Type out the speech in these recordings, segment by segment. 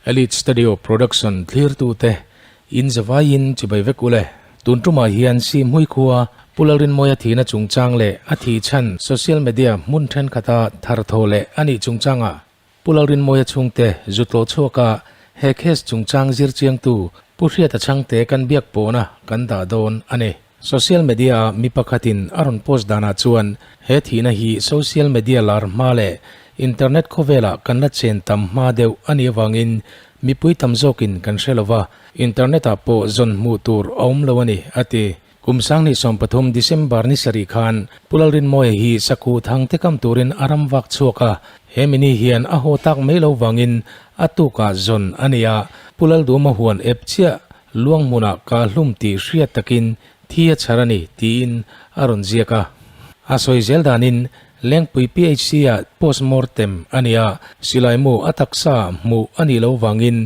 Elite Studio Production thlirtute in zavaiin chibai vek ule. Tun tumah hian Sihhmui khua Pu Lalrinmawia thihna chungchang leh a thih chhan social media hmun thenkhat-a thar tho leh a nih chungchangah Pu Lalrinmawia chhungte zu tlawh chhuaka he case chungchang zir chiangtu Pu Hriata Chhangte kan biak pawhna kan dah dawn a ni. Social media-a mi pakhatin a rawn post danah chuan he thihna hi social media lar hma leh internet khawvelah kan la chen tam hma deuh a nih avangin mipui tam zawkin kan hre lova, internet-ah pawh zawn hmuh tur a awm lo a ni, a ti. Kum 2013 December ni sarih khan Pu Lalrinmawia hi Sakhu thang te kam turin a ram vak chhuak a, he mini hian a haw tak mai lo vangin a tukah zawn a nei a, Pu Lalduma huan ep chiah luang hmunah ka hlum tih hriat takin thi a chhar a ni tiin a rawn ziak a. A sawi zel danin Lengpui PHC-ah postmortem a ni a, silaimu a taksa hmuh a nih lo vangin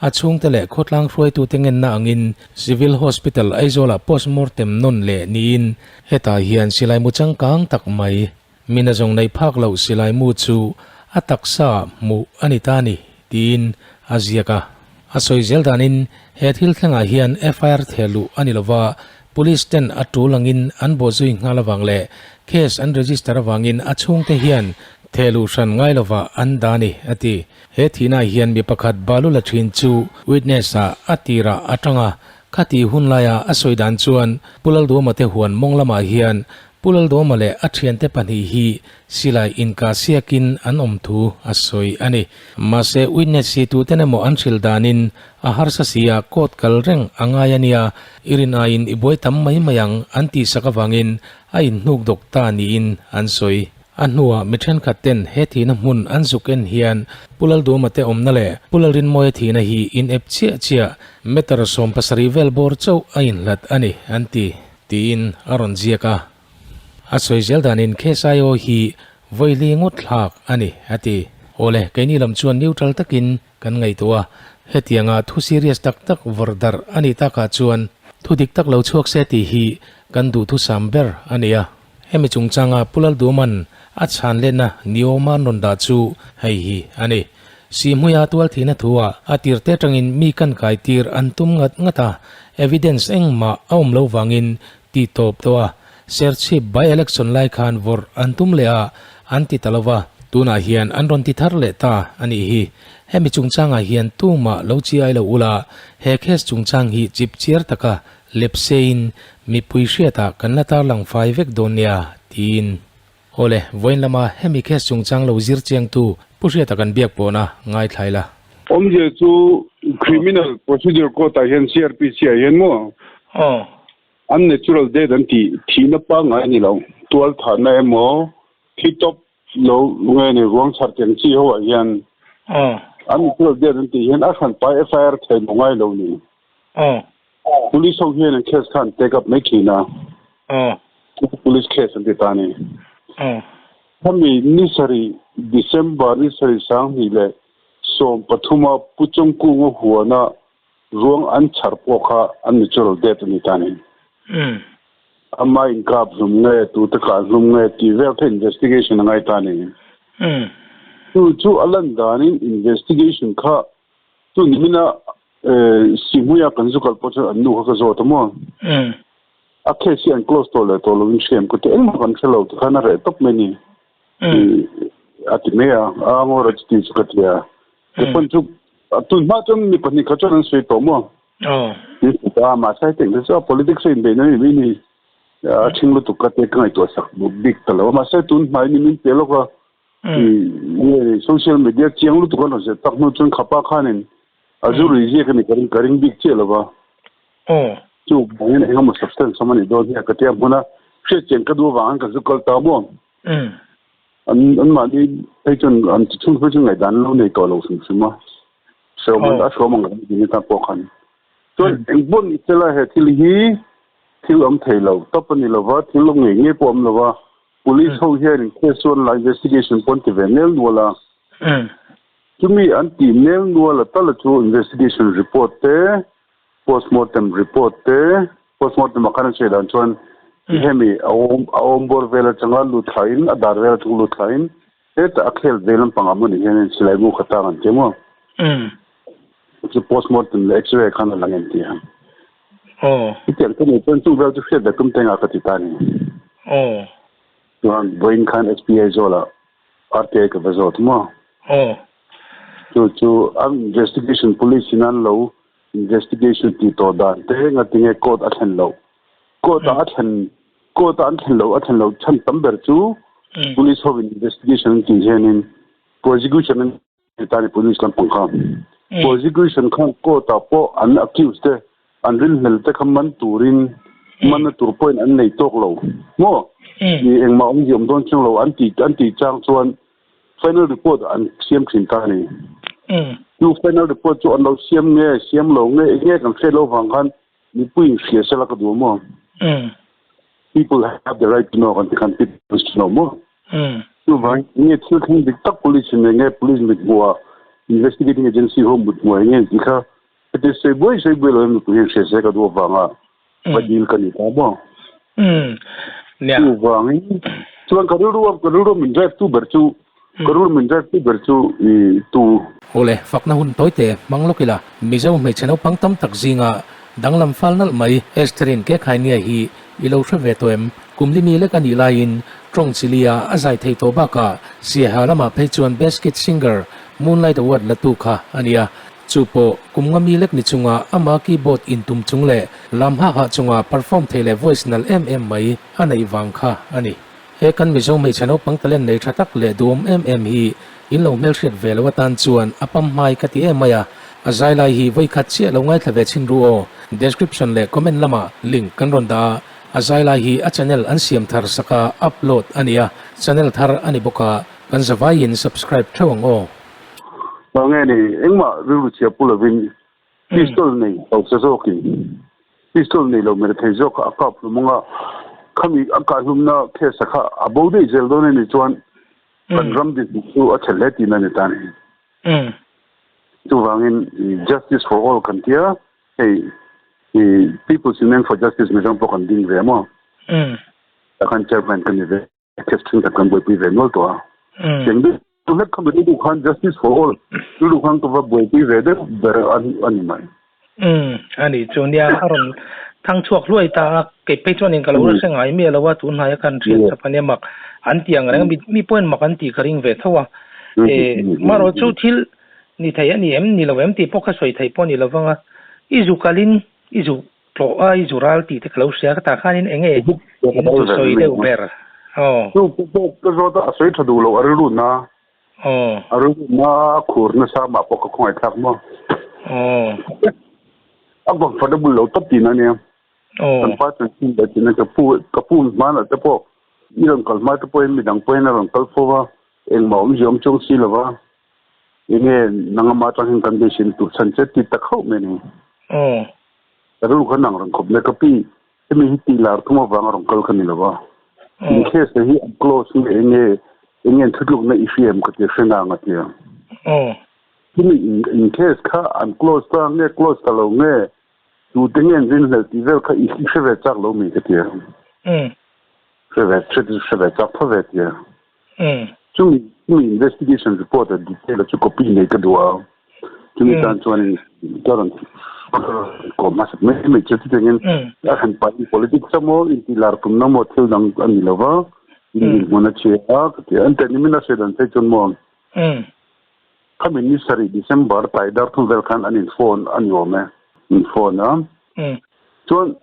A chhungte leh khawtlang hruaitute ngenna angin Civil Hospital Aizawlah postmortem nawn leh niin hetah hian silaimu changkang tak mai mina zawng neih phak loh silaimu chu a taksa hmuh a ni ta ni tiin a ziak a. A sawi zel danin he thil thlengah hian FIR theh luh a ni lova, Police ten a tul angin an bawhzui nghal avang leh case an register avangin a chhungte hian theh luh hran ngai lovah an dah a ni a ti. He thihnaah hian mi pakhat balu la thin chu witness-ah a tirah a tang a, khati hun laia a sawi dan chuan Pu Lalduama te huan mawng lamah hian Pu Lalduama leh a thiante pahnih hi silai inkah siakin an awm thu a sawi a ni. Mahse witness hi tuten emaw an hrilh danin a harsa si a, court kal reng a ngai a nia, i rin aiin i buai tam mai mai ang an tihsak avangin a inhnuk dawk ta niin an sawi. A hnuah mi thenkhat ten he thihna hmun an zuk en hian Pu Lalduama te awmna leh Pu Lalrinmawia thihna hi in ep chiah chiah meter 70 vel bawr chauh a inhlat a ni an ti, tiin a rawn ziak a. A sawi zel danin KSIO hi vawili ngawt thlak a ni a ti. Awle, keini lam chuan neutral takin kan ngaihtuah a, hetianga thu serious tak tak vawrh darh a nih takah chuan thu dik tak lo chhuak se tih hi kan duhthusam ber a ni a. Hemi chungchanga Pu Lalduman a chhan letna niawma an rawn dah chu hei hi a ni. Sihhmuia tual thihna thu-ah a tirte atangin mi kan kai tir an tum ngat ngat a, evidence engmah a awm lo vangin tih tawp tawh a, Serchhip by-election lai khan vawrh an tum leh a, an ti ta lo va, tunah hian an rawn ti thar leh ta a nih hi. Hemi chungchangah hian tumah lo chiai lo ula, he case chungchang hi chip chiar taka Lepsein, mipui hriatah kan la tarlang fai vek dawn nia, tiin. Awle, vawiin lama hemi case chungchang lo zir chiangtu Pu Hriata kan biak pawhna ngaithlai la. Awmzia chu Criminal Procedure Code ah hian CRPC ah hian maw unnatural death an tih thihna pangngai a ni lo, tualthahna emaw thi tawp lo nge ni ruang chhar tiang chi ho ah hian unnatural death an tih hian a hranpa FIR thei lo ngai lo ni. Police ho hian an case kha an take up mai thin a. Police case an ti ta a ni. Hemi ni sarih December ni sarih 2013 a Pu Chawngkunga huana ruang an chhar pawh kha an natural death a ni ta a ni. Ama inkap hlum nge, tute kah hlum nge tih vel kha investigation a ngai ta a ni. Chu chu a lan danin investigation kha chu nimina Sihhmuia kan zu kal pawh chuan an nu kha ka zawt a maw? A case hi an close tawh leh tawh lovin hriam ka ti engmah kan hre lo tikhan a reh tawp mai ni a ti mai a, a ngaw rawh chuti chu ka ti a. Kepawn chu tun hma chuan mi pahnih kha chuan an sawi tawh maw? Min hmu ta a, mahse heti ang te chu a politics a inbeihna ni mai ni a ṭhing lutuk ka tia ka ngaihtuah sak bik ta lo a, mahse tun hmai ni min pe lawk a social media chiang lutuk an rawn zet tak hnu chuan khapa khanin a zu rui ziak a ni ka ring ka ring bik chiah lova chu vangin eng emaw substance awm a nih dawn hi a ka tia hmuna hriatchian ka duh avangin ka zu kal ta maw an an mahni phei chuan an ti chhung phei chuan ngaihdan an lo nei tawh lo hrim hrim a hreawm a hreawm ang reng tan pawh khan chuan eng pawh ni sela he thil hi thil awm thei lo tawp a ni lova thil awm ngei ngei pawh awm lova Police ho hian case chuan la investigation pawh an ti ve nel nual a. Chumi an tih nel nual a tala chu investigation report te, postmortem report te, postmortem ah khan an sawi dan chuan hemi a awm a awm bawr vel atanga lut thla in a dar vel atanga lut thla in hetah a khel ve lampang ah mawni hian silai mu kha tang an ti maw. Chu postmortem leh x-ray khan a lang em ti a. Aw. Hetiang te nei chuan chung vel chu hriat ve tum teng a ka ti ta ni. Aw. Chuan vawiin khan SPI zawlah RTI ka va zawt maw? Aw. Chu chu an investigation police in an lo investigation tih tawh dan te ngatinge court a thlen loh. Court ah a thlen court ah an thlen loh a thlen loh chhan tam ber chu police ho in investigation an tih hianin prosecution an Tani police lampang kha prosecution khan court ah pawh an accused te an rinhlel te kha man turin manna tur pawhin an nei tawk lo maw i engmah awm ziawm dawn chiang lo an ti an tih chang chuan final report an siam thin ta a ni. Chu final report chu an lo siam nge siam lo nge eng nge kan hriat loh vang khan mipui in hria sela ka duh maw? People have the right to know kan ti khan people to know maw? Chuvang nge thil thleng dik tak police in enge police mit hmuh ah investigating agency ho mut hmuh ah enge tih kha heti sawi buai sawi buai lo in mipui hian hria se ka duh avanga va dil ka ni ta maw? Chuvangin chuan ka rilru a ka rilru min drive tu ber chu ka rilru min drive tu ber chu i tu Awle, fakna hun tawi te hmang lawk ila, Mizo hmeichhe naupang tam tak zinga danglam fal nalh mai Estherin Kekhainia hi i lo hre ve tawh em? Kum li mi lek a nih laiin tawng chilia a zai thei tawh bakah Sieha lamah phei chuan Best Kid Singer Moonlight Award la tu kha a ni a. Chu pawh kum nga mi lek ni chunga ama keyboard intum chung leh lam hah hah chunga perform thei leh voice nalh em em mai a neih vang kha a ni. He kan Mizo hmeichhe naupang talent nei tha tak leh duhawm em em hi in lo hmelhriat ve lo atan chuan a pam hmai ka ti em mai a, a zai lai hi vawi khat chiah lo ngaithla ve chhin ru aw. Description leh comment lamah link kan rawn dah a, a zai lai hi a channel an siam thar sak a upload a ni a, channel thar a ni bawk a, kan zavaiin subscribe theuh ang aw. Nge ni, engmah rilru chhia pu lovin Pistol nei hausa zawkin pistol nei lo mer thei zawk a kap hlum anga khami a kah hlumna case a kha a bo daih zel dawn a ni chuan kan ram dinhmun chu a chhe hle tihna a ni ta a ni. Chuvangin justice for all kan tia hei People's Union for Justice Mizoram pawh kan ding ve maw? Takhan chairman ka ni ve. Case thenkhat kan buaipui ve nual tawh a. Cheng deuh hlek kha mi duh khan justice for all chu duh khan ka va buaipui ve deuh ber a ni mai. Umm a ni chu nia a rawn thang chhuak hluai ta a kei phei chuanin ka lo la hre ngai miah lo a tun hnaia khan thian chap ania mak an ti ang reng a mi pawhin mak an tih ka ring ve tho a e marawh chu thil ni thei a ni em ni lo em tih pawh kha sawi thei pawh a ni lo vang a i zu kalin i zu Tlawh a i zu ral tih te ka lo hria ka tah khanin eng nge in zu sawi deuh ber aw. Chu pawh ka zawt a, a sawi tha duh lo a rilru na. Aw. A rilru na a khur nasa mah pawh ka khawngaih thlak maw. Aw. A comfortable lo tawp tihna ania. Aw. Kan pa chanchin leh tihna ka pu ka pu hmanah te pawh i rawn kal hma te pawhin midang pawhin a rawn kal fo va, engmah awmzia awm chuang si lova. Enge nangama atang hian kan beisei tur chhan che ti ta khauh mai a ni. Aw. Ka rilru kha nang rawn khawp mai. Ka pi, hemi hi tih lar thum avanga rawn kal kha ni lo va. In case te hi an close nge enge enge an thutlukna i hria em ka ti a, hre nang a ti a. Hemi in case kha an close ta nge close ta lo nge tu te nge an rinhlelh tih vel kha i hre ve chak lo mi ka ti a. Hre ve hre ve chak tho ve ti a. Chumi chumi investigation report a detail a chu copy nei ka duh a. Chumi tan chuanin ka rawn ka rawn kawm hmasa mai mai chu chutiangin a han pahin politics emaw intihlar tumna emaw thil dang a ni lo va, in dinhmun a chhe a ka ti a. An tehni min a hriat dan phei chuan maw khami ni sarih December tlai dar thum vel khan an in phone a ni awm e, in phone a. Chuan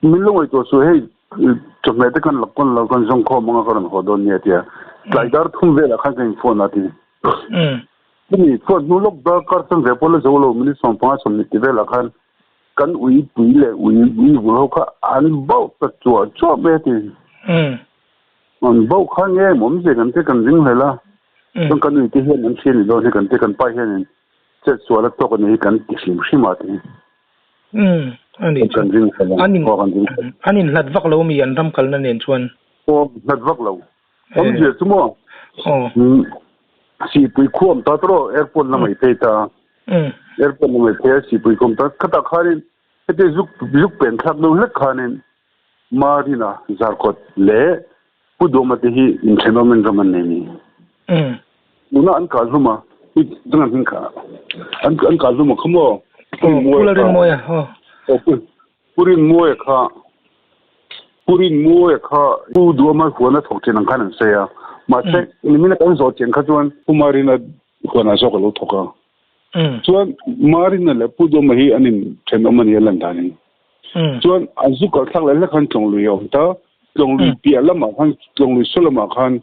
Min lo ngaihtuah chu hei chawhmeh te kan lak lo kan zawng khawm anga ka rawn haw dawn nia tia tlai dar thum velah khan ka in phone a ti. Chumi phone hnu lawk dar kar chan ve pawh la zo lo minute 15 20 ti velah khan kan ui pui leh ui ui vul ho kha an bauh ta chuah chuah mai a ti. An bauh kha nge awm zia kan te kan ring hlel a. Chuan kan ui te hian an hria ni dawn hi kan te kan pa hianin chet sual a tawk a ni hi kan ti hrim hrim a ti. Umm, a nih chu. Kan ring fel a, An in, aw kan ring fel. An in hlat vak lo mi an ram kalna nen chuan? Aw, hlat vak lo. Awm zia chu maw? Aw. Umm, Sihpui khuam ta tawh airport lamah i phei ta. Umm. Airport lamah i phei a, Sihpui khuam ta. Khatah khanin heti zuk zuk pen thlak deuh hlek khanin Marina Zarkawt leh Pu Duhma te hi inthenawmin ram an nei ni. Umm. Tuna an kal hlum a. Tanga hming kha an an kah hlum a kha maw? Pu Rinmawia kha. Aw Pu Rinmawia kha Pu Rinmawia kha Pu Duama huan a thawk thin ang khan an sawi a. Mahse nimina kan zawh chian kha chuan Pu Marina huanah zawk a lo thawk a. Chuan Marina leh Pu Duama hi an in thenawm a ni a lan danin. Chuan an zu kalh thlak leh hlek khan Tlawnglui a awm ta. Tlawnglui piah lamah khan Tlawnglui saw lamah khan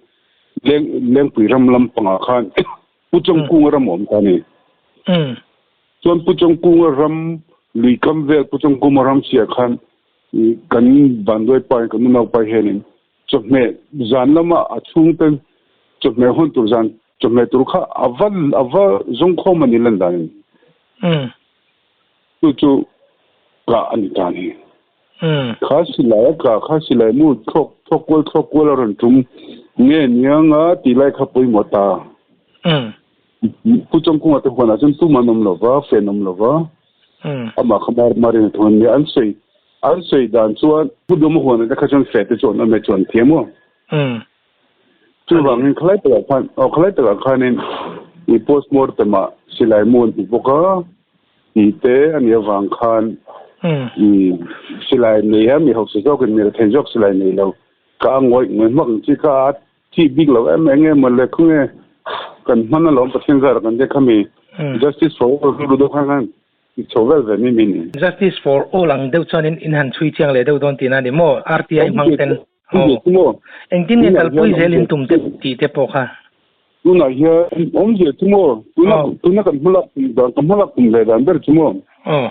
Leng Lengpui ram lampangah khan Pu Chawngkunga ram a awm ta a ni. Chuan Pu Chawngkunga ram lui kam vel Pu Chawngkunga ram chiah khan kan vanduai pa in kan unaupa hianin chawhmeh zan lama a chhungte chawhmeh hawn tur zan chawhmeh tur kha a va a va zawng khawm a ni lan danin chu chu kah a ni ta a ni. Kha silai a kah kha silai mu thlawk thlawk kual thlawk kual a rawn tum nge nianga tih lai kha pawimawh ta. Pu Chawngkunga te huanah chuan tum an awm lova, fan awm lova, amah kha mar marin a thawng a nia. An sawi an sawi dan chuan Pu Dawma huanah te kha chuan fe te chu an awm e chu an thiam aw. Chuvangin khalai takah khan aw khalai takah khanin i postmortem ah silai mu an hmu bawk a tih te a nih avang khan i silai nei a mi hausa zawkin mi rethei zawk silai nei lo ka a ngawih ngawih hmak ang chi kha a thi bik lo em eng nge mawle khawnge kan hman alawm Pathian zara kan te khami justice for all rilru deuh khan khan i chho vel ve mi mi ni. Justice for all ang deuh chuanin in han chhui chiang leh deuh dawn tihna a ni maw? RTI hmang ten. Aw. Engtin nge kalpui zel in tum te tih te pawh kha? Tunah hian awmzia chu maw? Tuna tuna kan hmalak tum dan ka hmalak tum ve dan ber chu maw? Aw.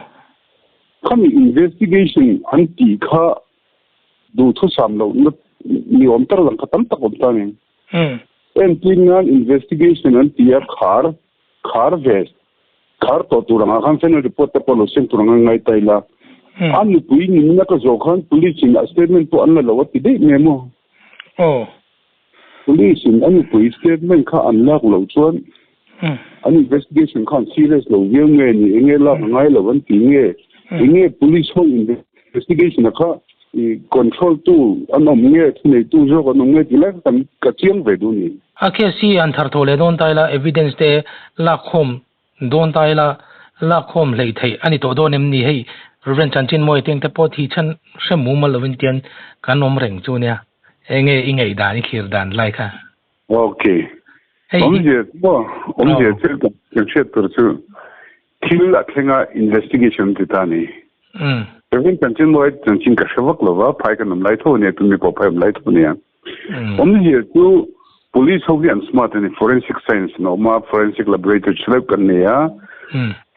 Khami investigation an tih kha duhthusam lohna ni awm tak lang kha tam tak awm ta a ni. Entir nan investigation an ti a khar khar ve khar tawh tur angah khan final report te pawh lo siam tur anga ngai ta ila. A nupui nimina ka zawh khan police in a statement pawh an la lo a ti daih mai maw? Aw. Police in a nupui statement kha an lak loh chuan an investigation khan serious lo viau nge ni enge lak a ngai lo an ti nge enge police ho investigation a kha i control tu an awm nge thuneitu zawk an awm nge tih lai kha kan ka chiang ve duh ni. A case hi an thar thaw leh dawn ta ila evidence te lak khawm dawn ta ila lak khawm hleih theih a ni tawh dawn em ni hei Reverend Chanchinmawia teng te pawh thi chhan hre mumal lovin tian kan awm reng chu nia enge i ngaihdan i thlir dan lai kha. Okay. Awmzia chu awmzia chu kan hriat tur chu thil a thlenga investigation ti ta ni. Reverend Chanchinmawia chanchin ka hre vak lova phai kan awm lai tho ania tun mi pawh phai awm lai tho ania. Awmzia chu police ho hi an smart ani forensic science an awm a forensic laboratory chu deuh kan nei a.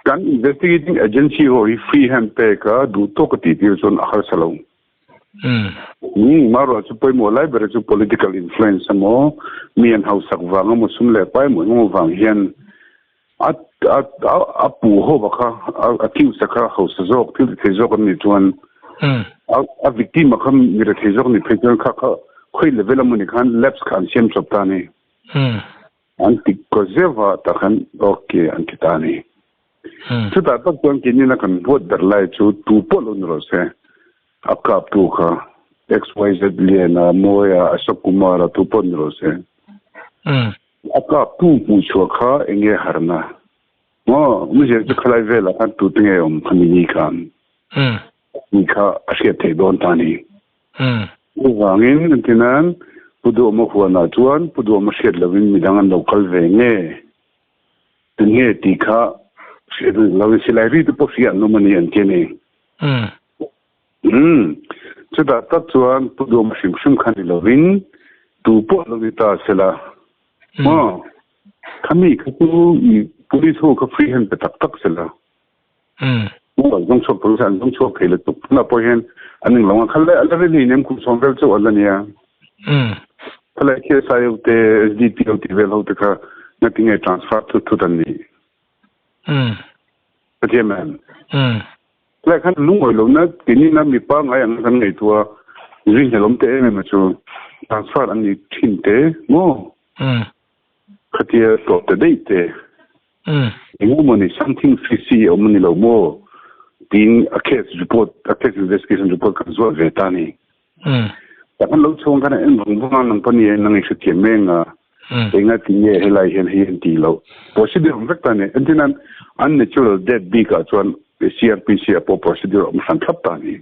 Kan investigating agency ho hi free hand pek a duh tawk a tih tir chuan a harsa lo. Maruah chu pawimawh lai ber chu political influence emaw mi an hausak vang emaw sum leh pai emaw engemaw vang hian a a a pu ho va kha a accused a kha hausa zawk thil ti thei zawk an nih chuan a a victim a kha mi rethei zawk nih phei chuan kha kha khawi level emaw ni khan lapse kha an siam chawp ta a ni. An ti kaw zeuh a tah khan okay an ti ta a ni. Chutah tak chuan keinin a kan huat ber lai chu tu pawh lo ni rawh se, a kaptu kha XYZ Liana, Mawia, Ashok Kumara tu pawh ni rawh se. A kaptu hmuh chhuah kha eng nge harna? Maw, awmzia chu khalai velah khan tute nge awm khami ni khan? Ni kha a hriat theih dawn ta a ni. Chuvangin engtinan Pu Duhawma huanah chuan Pu Duhawma hriat lovin midang an lo kal ve nge? Tinge tih kha hriat lo in silai ri te pawh hria an awm a ni an ti a ni. Umm. Chutah tak chuan Pu Duhawma hrim hrim kha ni lovin tu pawh lo ni ta sela. Maw? Khami kha chu i police ho kha free hand pe tak tak sela. Maw? Zawng chhuak tur an zawng chhuak thei lutuk. Tunah pawh hian an englo ang kha le a la ri hleinem kum sawm vel chauh an la nia. Khalai KSI ho te SDP ho tih vel ho te kha ngatinge transfer thut thut an nih. Pathian em? Khalai khan lungawi lohna keini na mipa ngai ang kan ngaihtuah zui hnelawm te em em a chu transfer an ni thin te maw? Khatia tawp ta daih te. Engemaw ni something fishy a awm a ni lo maw? Tiin a case report a case investigation report kan zuah ve ta a ni. Tak an lo chhung khan a en vang vang a, nang pawh ni nang i hrethiam eng a. Enga ti nge helai hian hei an tih loh. Procedure awm vek ta a ni. Entirnan unnatural death bikah chuan CRPC ah pawh procedure awm hran thlap ta a ni.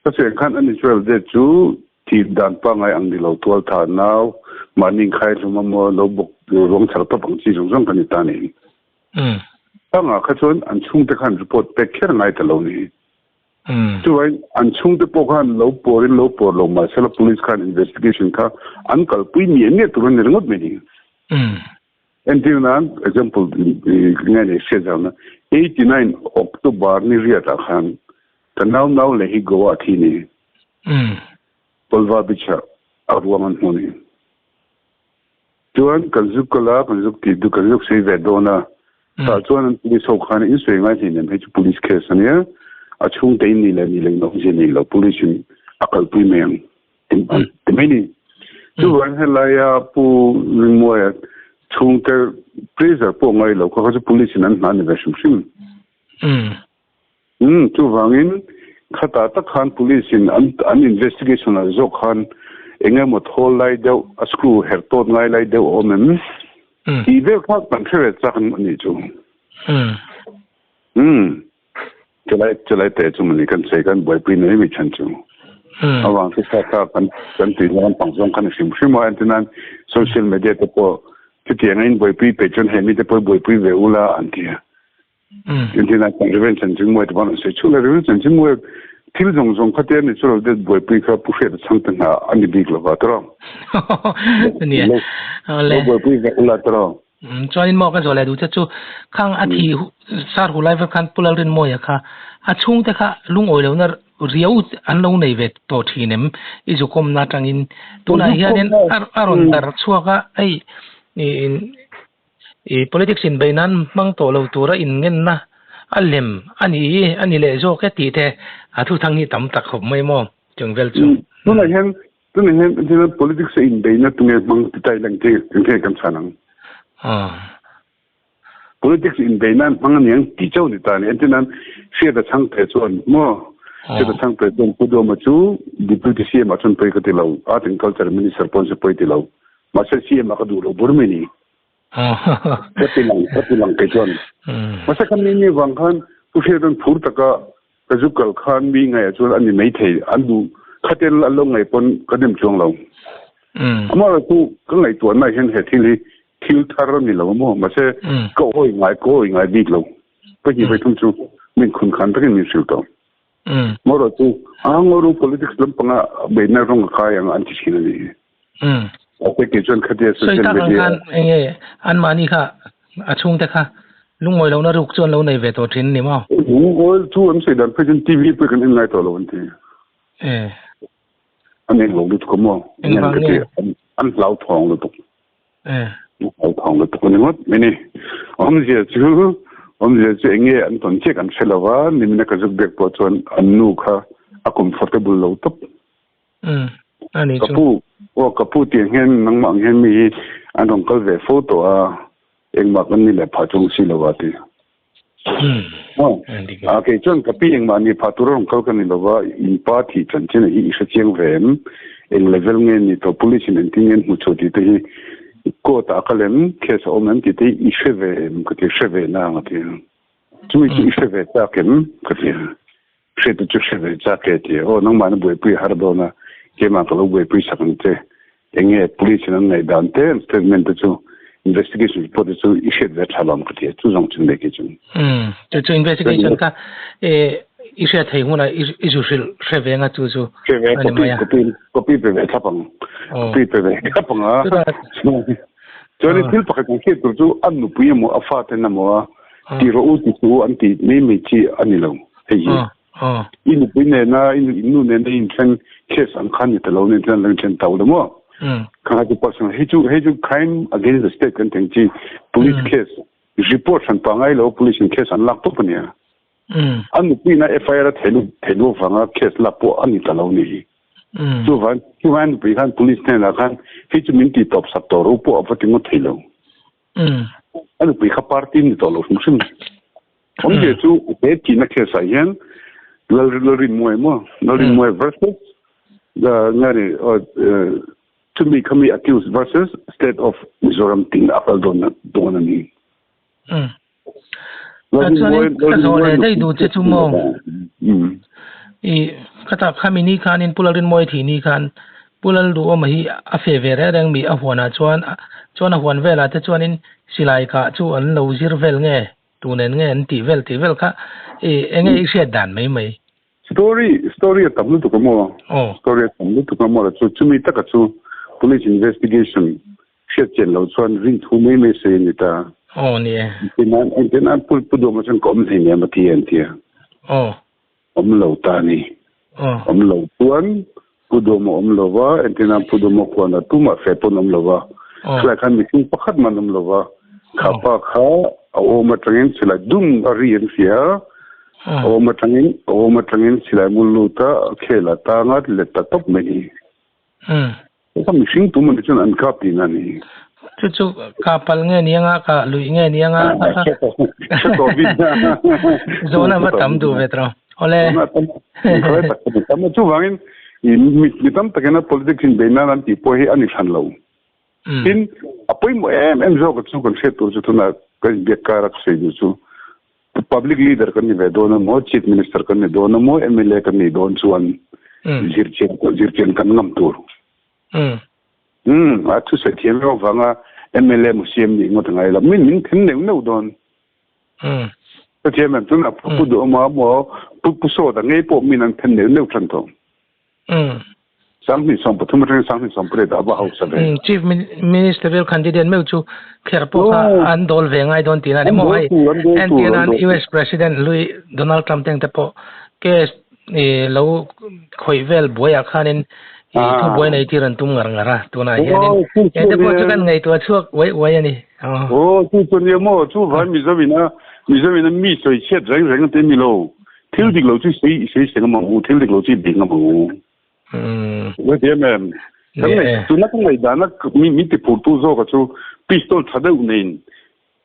Ka sawi ang khan unnatural death chu thih dan pangngai ang ni lo tual tha nau mahni inkhai hlum emaw lo bawk ruang chhar tawp ang chi zawng zawng kan ni ta a ni. Pangah kha chuan an chhungte khan report pek kher ngai ta lo ni. Chuvangin an chhungte pawh khan lo pawrin lo pawr lo mahsela police khan investigation kha an kalpui miah miah tur a ni ringawt mai ni. Entir nan example nge nei hriat zau na 89 October ni riat ah khan ka nau nau leh hi Goa thi ni. Colva beach ah a ruang an hmu ni. Chuan kan zuk kal a, kan zuk tih duh kan zuk sei ve dawn a. Tah chuan an police ho khan in sawi ngai hleinem hei chu police case a nia. A chhungte in nih leh nih leh in awmzia nei lo police in a kalpui mai ang. Ti mai ni. Chuvang helaia Pu Ringmuaia chhungte pressure pawh ngai lo kha kha chu police in an hna ni ve hrim hrim. Umm chuvangin khatah tak khan police in an an investigation ah zawk khan eng emaw thawl lai deuh a screw herh tawt ngai lai deuh a awm em? Tih vel kha kan hre ve chak a nih chu. Umm chulai chulai teh chu mawni kan sawi kan buaipui mai mai chhan chu. Avang chu kha kha kan kan tui na lampang zawng khan a hrim hrim a entirnan social media te pawh chutiang a in buaipui peih chuan he mite pawh buaipui ve ula an ti a. Entirnan kan Reverend Chanchinmuai te pawh an sawi chhul a Reverend Chanchinmuai thil zawng zawng kha te a ni chu lo deuh buaipui kha Pu Hriata chhangte hna a ni bik lova tawrh. Nia. Lo buaipui ve ula tawrh. Chuanin maw ka zawh leh duh che chu khang a thi sar hu lai vek khan Pu Lalrinmawia kha a chhungte kha lungawi lohna riau an lo nei ve tawh thin em i zukawmna atangin tunah hianin a rawn dar chhuak a hei i politics inbeih nan hmang tawh lo tura inngenna a lem a ni a ni leh zawk e tih te a thuthang hi tam tak khawp mai maw chung vel chu. Tunah hian Tunah hian entirna politics a inbeihna tunge hmang ti ta ila engtin engtin kan chhan ang? Politics inbeihna an hmang aniang ti chauh ni ta ni. Entirna Hriata Chhangte chuan maw Hriata Chhangte chuan Pu Duhawma chu Deputy CM ah chuan pawi ka ti lo, Art and Culture Minister pawn se pawi ti lo. Mahse CM ah ka duh lo bur mai ni. Ka ti lang ka ti lang kei chuan. Mahse kha mi mi vang khan Pu Hriata'n phur taka Ka zu kal khan mi ngaih ah chuan an ni maithei an duh khatel an lo ngaih pawn ka dem chuang lo. Amah chu ka ngaihtuahna ah hian he thil hi thil thar a ni lo maw mahse ka awi ngai ka awi ngai bik lo. Pahnih vai thum chu min khun khan takin min hrilh tawh. Marawh chu a ngaw politics lampanga beihna rawng a kai ang an ti thin a ni. Mahse kei chuan khatia social media. Sawi tak ang khan enge anmahni kha a chhungte kha lungawi lohna ruk chu an lo nei ve tawh thin ni maw? Lungawi chu an sawi dan phei chuan TV pawh kan en ngai tawh lo an ti. An eng lo lutuk a maw? Engvang nge? An hlauthawng lutuk. Hlauthawng lutuk a ni ngawt mai ni. Awmzia chu awmzia chu enge an tawn chiah kan hre lo va, nimina ka zuk biak pawh chuan an nu kha a comfortable lo tawp. Ani Ka chu. pu, aw ka pu tiang hian nangmah ang hian mi hi an rawn kal ve fo tawh a, engmah kan ni leh phah chuang si lo a ti. Aw, a kei chuan ka pi engmah ni phah tura rawn kal ka ni lo va, in pa thih chanchin hi i hre chiang ve em? Eng level nge ni tawh police in engtin nge an hmu chhuah tih te hi court ah ka lem case a awm em tih te hi i hre ve em ka ti, hre ve na ang a ti. Chumi chu i hre ve chak em ka ti. Hriat chu hre ve chak e ti. Aw nangmah na buaipui a har dawn a, keimah ka lo buaipui sak ang che. Enge police in an ngaih dan te an statement te chu investigation report te chu i hriat ve tha lo ang ka ti a, chu zawng chu nei kei chu. Umm chu chu investigation kha e i hriat thei hunah i zu hrilh hre ve anga chu chu Hre ve copy copy copy pe ve thlap ang. Copy pe ve thlap ang a. Chuan thil pakhat kan hriat tur chu an nupui emaw a fa ten emaw a ti rawh u ti suh u an ti mai mai chi a ni lo. Hei hi i nupui nena i nu nena i inthleng case ang khan ni ta lo nen chuan lo inthleng tau lo maw? Kha chu personal hei chu hei chu crime against the state kan teng chi police case report hran pa ngai lo police in case an lak tawp ania. An nupui na FIR a thei thei lu vanga case lak pawh a ni ta lo ni hi. Chuvan chuvan nupui khan police hnenah khan hei chu min ti tawp sak tawh ro pawh a va ti ngawt thei lo. A nupui kha party ni tawh lo hrim hrim. Awmzia chu he thihna case ah hian Lalrinmuai maw Lalrinmuai versus nga ni Chumi khami accused versus State of Mizoram tiin a kal dawn dawn a ni. Umm. Chuanin ka zawh leh daih duh che chu maw? I khata khami ni khanin Pu Lalrinmawia thih ni khan Pu Lalduhawma hi a fe ve reng reng mi a huanah chuan chuan a huan velah te chuanin silai kah chu an lo zir vel nge tunen nge an tih vel tih vel kha i enge i hriat dan mai mai. Story story a tam lutuk a maw? Story a tam lutuk a maw la chu chumi taka chu police investigation hriat chian lo chuan rin thu mai mai sawi a ni ta. Aw ni e. Engtin engtin an pu pu duam chuan ka awm hlei nem a ti a an ti a. Aw. Awm lo ta a ni. Aw. Awm lo chuan pu duam a awm lo va, engtin an pu duam a khuan a tumah fe pawn awm lo va. Aw. Chulai khan mihring pakhat man awm lo va. Kha pa kha a awm atangin chulai dum a ri an hria a. A awm atangin a awm atangin silai mu lut a, a khel a tang a, let ta tawp mai hi. Umm. Ka mihring tum ani chuan an kap tihna a ni. Chu chu ka pal nge ni anga, ka luih nge ni anga. Hre tawh bik na. Zawhna va tam duh ve tawh. Awle. Zawhna tam khalai tak ka tam a. Chuvangin mi tam takin a politics in beih nan an tih pawh hi a ni hran lo. Tin, a pawimawh em em zawk chu kan hriat tur chu tunah kan inbiak kar a ka sawi duh chu Public leader kan ni ve dawn a maw, Chief Minister kan ni dawn a maw, mla kan nih dawn chuan zirchian zirchian kan ngam tur. Umm, a thusawi thiam em avanga mla maw CM nih ngawt a ngai lo. Min min then neuh neuh dawn. Ka thiam em tunah Pu Duhawma maw, Pu Pu Sawta ngei pawh min an then neuh neuh tan tawh. 2013 atangin 2018 ah a va hausa ve. Chief Ministerial candidate meuh chu kher pawh kha an dawl ve ngai dawn tihna a ni maw hei entirnan US President hlui Donald Trump teng te pawh case lo khawih vel buaiah khanin thubuai nei tir an tum ngar ngar a tunah hianin heng te pawh chu kan ngaihtuah chhuak uai uai a ni. Aw chu chu nia maw chu vai Mizoina Mizoina mi sawi chhiat reng reng te ni lo. Thil dik lo chu sei sei seng ang u, thil dik lo chu bing ang u. Ka thiam em? Kan nei tuna ka ngaih dana mi min ti phur tu zawk a chu pistol tha deuh nein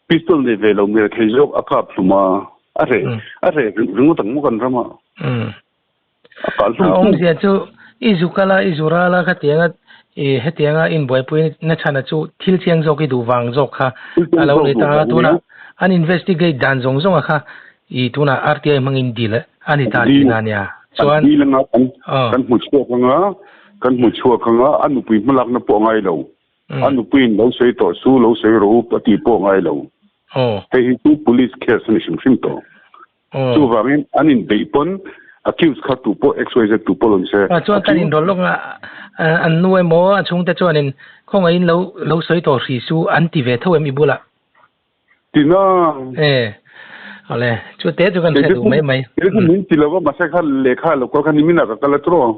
pistol nei ve lo mi thei zawk a kap hlum a a reh a reh ringawt ang maw kan ram ah. A kal hlum A awmzia chu i zu kal a i zu ral a khatianga i hetianga inbuaipui na chhan a chu thil chiang zawk i duh vang zawk kha a lo ni ta a tuna an investigate dan zawng zawng a kha I tunah RTI hmangin dil a ni ta tihna a nia. Chuan. Dil anga kan kan hmu chhuak anga, kan hmu chhuak anga a nupui hmalakna pawh a ngai lo. A nupuiin lo sawi tawh su, lo sawi rawh u a tih pawh a ngai lo. Hei hi chu police case a ni hrim hrim tawh. Chuvangin an inbeih pawn accused kha tu pawh XYZ tu pawh lo ni se. Chuan kan inrawlh lawk anga an nu emaw a chhungte chuanin khawngaihin lo lo sawi tawh hrih su an ti ve tho em i bulah? Tina. E. Awle, chu te chu kan hre duh mai mai. Kei chu min ti lova mahse kha lehkha lo kal kha nimin ah ka kal a tawh.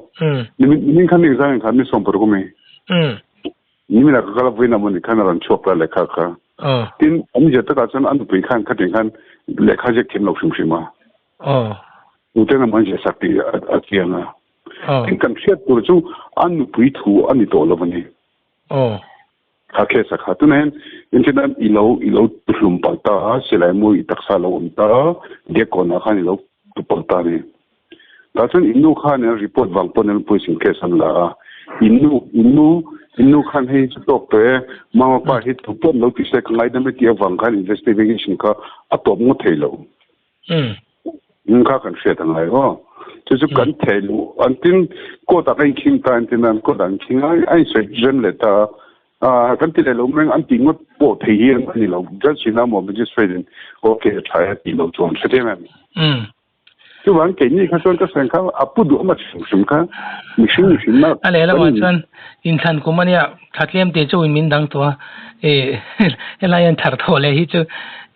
Nimin nimin khan exam in khan mi sawm paruk ami. Nimin ah ka kal a vawiin ah mawni khan a rawn chhuak ta lehkha kha. Tin, an zia takah chuan a nupui khan khatin khan lehkha ziak thiam lo hrim hrim a. Tuten a man ziah sak tih a chiang a. Tin, kan hriat tur chu a nupui thu a ni tawh lo a ni. Kha case a kha tunah hian engtin i lo i lo tuhlum palh ta a, silai mu i taksa lo awm ta a, Diakkawnah khan i lo tu palh ta a ni. Tah chuan in nu khan an report vang pawn an police in case an la a, in nu in nu in nu khan hei chu tawk tawh e, mama pa hi tu pawh an lo ti se ka ngaidam e tih avang khan investigation kha a tawp ngawt thei lo. Eng kha kan hriat a ngai aw. Chu chu kan thei luh an tin court ah ka inkhing ta an tin an court ah an khing a a insawi rem leh ta a kan ti leh lo meng an tih ngawt pawh thei hi an ni lo judge in a maw magistrate in okay a tha e a tih loh chuan hre thiam em. Chuvang keini kha chuan ka sawi kha a pu duh ama hrim hrim kha mihring mihring na A leh lamah chuan inthlan kum ania thla tlem te chu in min dang tawh a e helai an thar thawh leh hi chu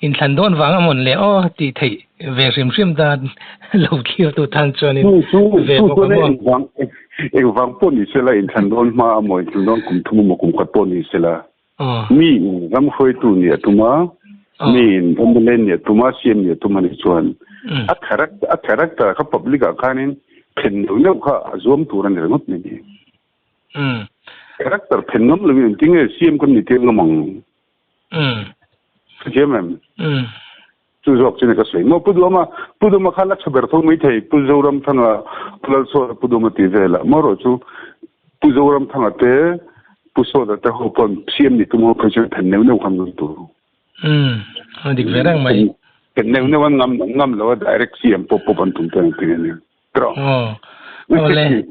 inthlan dawn vang a mawn le aw tih theih ve hrim hrim ta lo thlir tu tan chuan in ve bawk a maw. Engvang pawh ni sela inthlan dawn hma a maw inthlan dawn kum thum emaw kum khat pawh ni sela Mi in ram hruaitu nih a tum a, mi in MLA nih a tum a, CM nih a tum a nih chuan a character a character kha public ah khanin phen neuh neuh kha a zuam tur a ni ringawt mai ni. Character phen ngam lovin engtin nge CM kan ni tir ngam ang? Hrethiam em? Chu zawk chu ni ka sawi. Maw Pu Duhama, Pu Duhama kha la tha ber tho mai thei, Pu Zoramthanga, Pu Lalchhuara, Pu Duhama tih velah. Maw erawh chu Pu Zoramthanga te, Pu Sawta te ho pawn CM ni tum ho phei chuan phen neuh neuh khan ngam tur. Umm a dik ve reng mai. Phen neuh neuh an ngam ngam lo a direct CM pawp pawp an tum te an ti ania. Tiraw? Aw. Awle.